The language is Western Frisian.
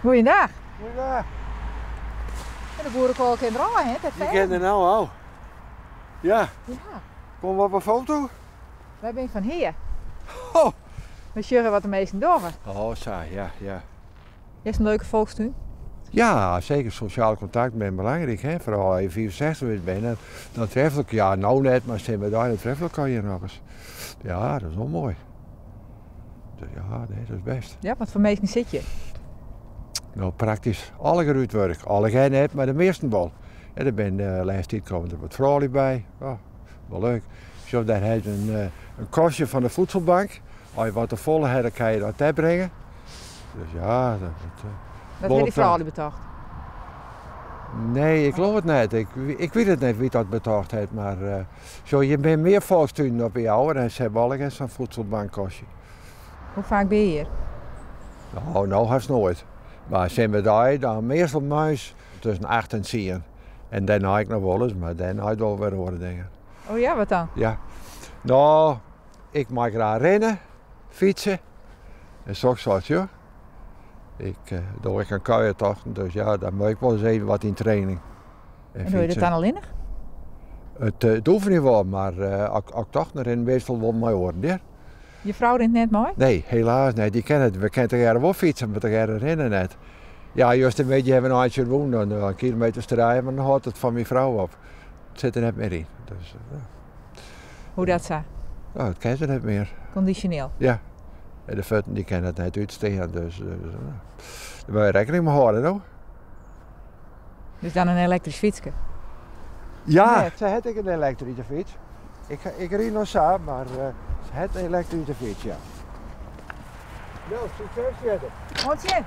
Goeiedag. Goeiedag. En de boerenkool kin der ôf, hè? Dat Die kin der no ôf. Ja. Ja. Kom op 'e foto. Wy binne fan Hea. Oh. We sjogge wat de minsken dogge. Oh, sa, ja, ja. Is in leuke folkstún? Ja, seker. Sosjaal kontakt bin belangryk, hè. Foaral as je 65 wurd binne, dan treffe ik, ja, no net, mar simmerdei dan treffe ik elkoar nochris. Ja, dat is wol moai. Dus ja, nee, dat is best. Ja, wat foar minsken sit je? No, praktysk allegear út wurk. Allegear net, mar de measten wol. En der binne de lêste tiid komme der wat froulju by. Oh, wol leuk. Sjoch, dêr ha se in kastje fan de voedselbank. As je wat te folle ha, dan kan je dat dêr bringe. Dus ja, dat, Dat ha dy froulju betocht? Nee, ik leau it net. Ik wit it net wie't dat betocht hat, mar sjoch, hjir binne mear folkstunen op 'e Jouwer en se hawwe allegear sa'n voedselbankkastje. Hoe faak binne je hjir? No, no hast noait. Mar simmerdei dan meastal moarns tusken acht en tsien. En dêrnei ek noch wolris, mar dêrnei dogge we wer oare dingen. Oh ja, wat dan? Ja. No, ik mei graach rinne, fytse en soksoart, sjoch. Ik doch ek in kuiertochten, dus ja, dan moat ik wol ris even wat yn training. En doe je dat dan allinnich? It oefenjen wol, mar as ik tochten rin meastal wol mei oaren, ja. Je frou rint net mei? Nee, helaas net. Dy kin it. We kinne tegearre wol fytse, mar tegearre rinne net. Ja, juster middei hawwe we in eintsje rûn, dan in kilometer of trije, mar dan hâldt it foar myn frou op. It sit der net mear yn. Dus, ja. Hoe dat sa? No, it kin se net mear. Kondysjoneel? Ja. En de fuotten dy kinne it net útstean, dus dêr moatte je rekkening mei hâlde, no. Dus dan in elektrysk fytske? Ja, se hat ek in elektryske fyts. Ik ryd noch sa, mar se hat in elektryske fyts, ja. No, sukses fierder. Oant sjen.